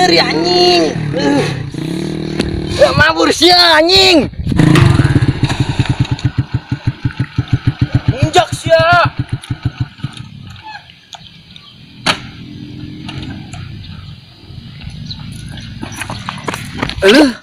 Nyeri anjing. Ya mabur sia anjing. Injak sia. Eueuh.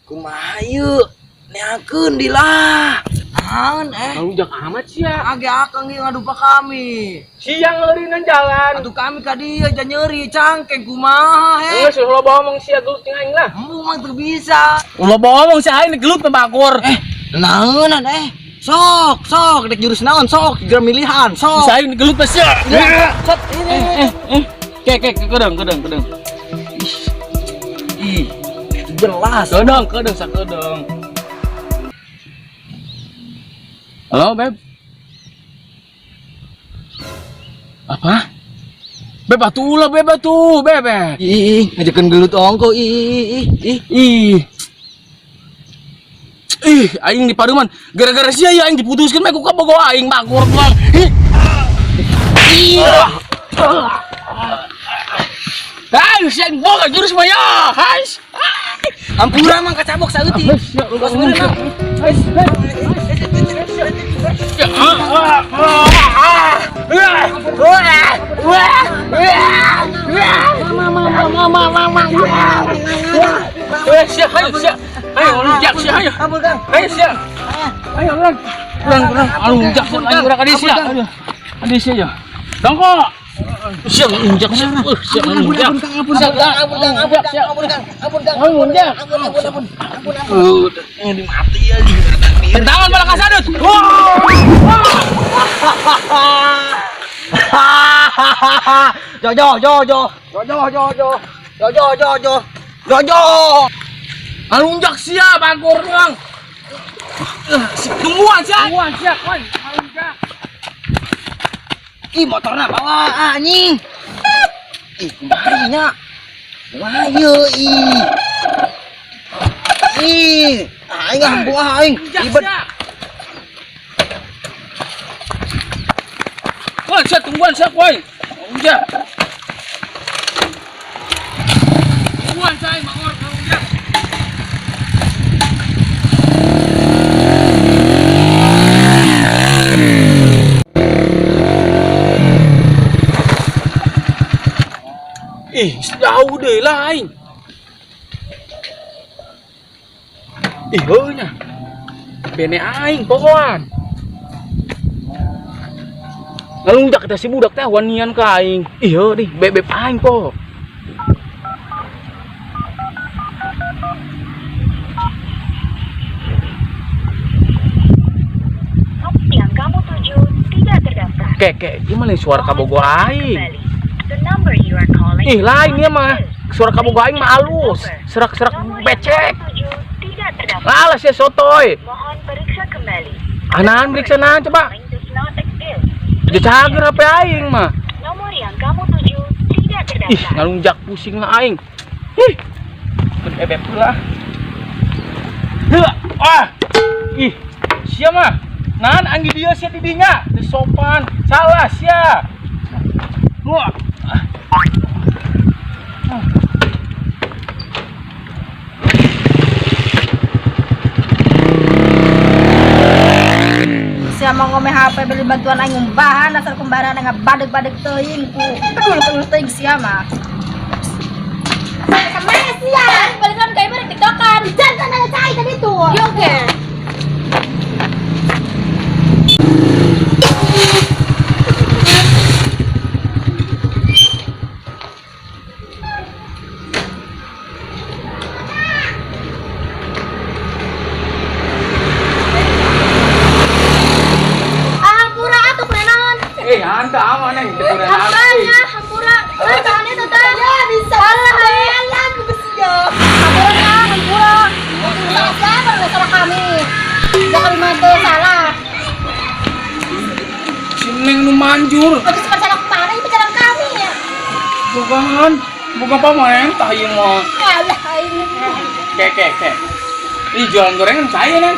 Kumaha ieu? Neakeun di lah. Naon eh? Ngalunjak amat sia. Age akang ieu ngadupa kami. Siang ngeurinan jalan. Atuh kami ka dieu ja nyeri cangkeng kumaha eh. Geus ulah loba omong sia gelut jeung aing lah. Embu mah teu bisa. Ulah loba omong sia aing gelut mah bagor. Eh, naonan eh. Sok, sok dek jurus naon sok, geura milihan sok. Bisa aing gelut mah sia. Set ini. Eh. Ke ke kedeung kedeung kedeung. Ih, jelas. Kedeung kedeung sakedeung. Halo, Beb. Apa? Beb atuh ulah beb atuh, beb. Eh. Ih, ngajakeun gelut ongko ih ih ih. Ih. Ih, aing di paruman gara-gara sia ya aing diputuskeun mah ku kabogo aing bagor doang. Ih. Ih. Ayo sia aing boga jurus mah ya. Hais. Ampura mang kacabok saeutik. Kos meureun mang. Eh, sia, ayo sia. Ayo lunjak sia, ayo. Ampun Kang. Ayo sia. Ayo urang. Urang urang alunjak sia, ayo urang ka dieu sia. Aduh sia ya. Dongko. Sia lunjak sia. Sia lunjak. Ampun Kang, ampun Kang, ampun Kang, ampun Kang, ampun Kang, ampun Kang. Ampun lunjak. Ampun ampun ampun. Ampun ampun. Ini mati ya di. Tendangan malah kasadut. Wah. Jo jo jo jo. Jo jo jo jo. Jo jo jo jo. Jo jo. Alunjak sia bagor doang. Tungguan sia. Tungguan sia, wan. Alunjak. Ih, motorna bawa anjing. Ih, kumaha nya? Kumaha ieu ih. Ih, aing ah buah aing. Ribet. Wan, sia tungguan sia, woi. Alunjak. Tungguan sia aing bagor alunjak. Ih, jauh deh lah aing. Ih, heuh nya. Bene aing pokoan. Ngalunjak teh si budak teh wanian ka aing. Ih, heuh dih, bebeb aing po. Yang kamu tuju tidak terdaftar. Keke, ieu mah lain suara kabogo aing. The number you are calling. Ih, lain ieu mah. Suara kabogo aing mah halus, serak-serak becek. Tidak terdaftar. Alah sia sotoy. Mohon periksa kembali. Anahan periksa nahan coba. Calling does not exist. Dia cager HP aing mah. Nomor yang kamu tuju tidak terdaftar. Ih, ngalunjak pusing lah aing. Ih. Bebek pula. Heuh, ah. Ih, sia mah. Nahan anggi dia sia di dinya. Teu sopan. Salah sia. Wah. Siya mga may HP beli bantuan ay ngumbahan asal kumbaran nga badeg-badeg teuing ku. Kedul-kedul teuing siya mah. Sama siya. Balikan kayo balik tiktokan. Diyan ka na sa akin dito. Yung ke. Ah, hampura atuh kunaon. Eh, anda aman neng. Hampura nya, hampura. Ah, jangan itu teh. Ya bisa. Salah, Salah bagus ya. Hampura nya, hampura. Salah siapa nggak salah kami. Ya kami mah teu salah. Si Neng nu manjur. Bagus salah kemana itu jalan kami ya. Bukan, bukan pemerintah ieu mah. Alah ini. Ke ke ke. Ih, jualan gorengan saya neng.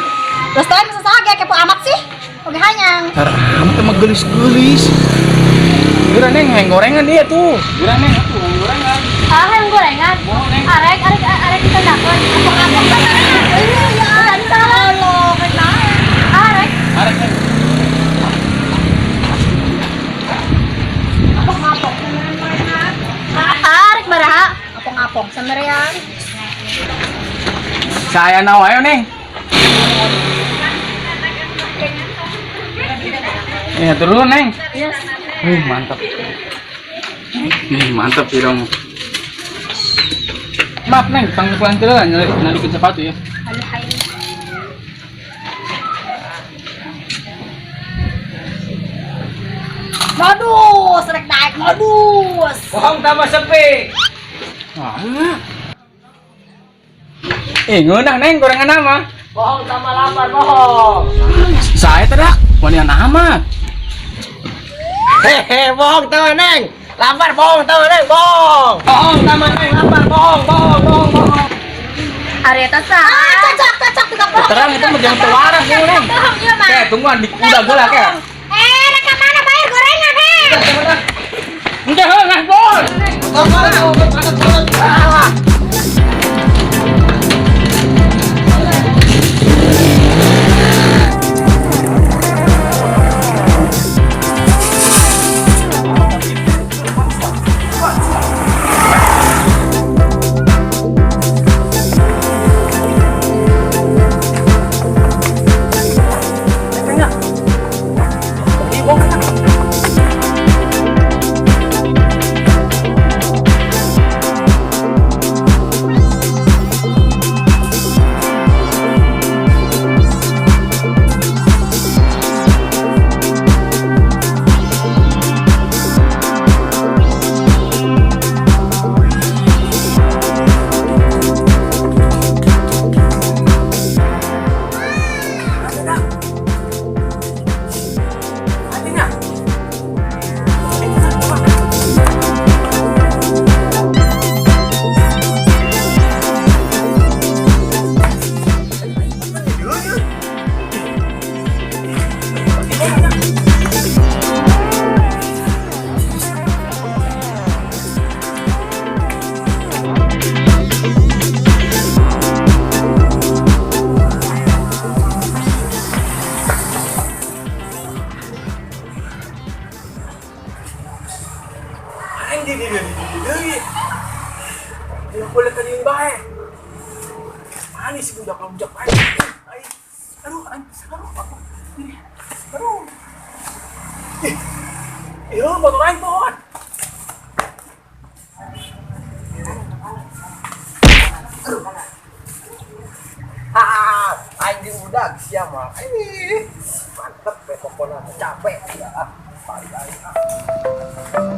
Terus tadi bisa salah kepo amat sih. Oke hanyang. Amat mah gelis-gelis. Geura neng hayang gorengan dia tuh. Geura neng atuh hayang gorengan. Ah, hayang gorengan. Arek, arek, arek kita dakon. Apok-apok ba na? Ya, Allah, arek. Arek. Apok-apok. Arek baraha. Apong-apong sa Marian. Saya na ayo Neng. Ya turun Neng. Yes. Wih, mantap. Nih, mantap sih dong. Maaf Neng, tanggung pelan lah nyalikin sepatu ya. Modus, rek naik modus. Bohong tambah sepi. Ah. Eh, ngeunah Neng gorengan nama. Bohong tambah lapar, bohong. Saya terak, wanian amat. Hehe, bohong tambah Neng. Lapar bohong tambah Neng, bohong. Bohong tambah Neng, lapar bohong, bohong, bohong, bohong. Areta sa. Ah, cocok, cocok, tukang bohong. Terang itu mah jangan tewaras nih, Neng. Bohong iya mah. Kayak tungguan di kuda gua lah kayak. Eh, rek ka mana bayar gorengan, heh? Enggak, heuh, ngas bol. Boleh tadi bae. Manis budak budak bae. Aduh, aduh, aku. Aduh. Ih. Iya, motor aing pohon. Ah, aing di budak sia mah. Ih, mantep be pokona capek ya. Balik aing.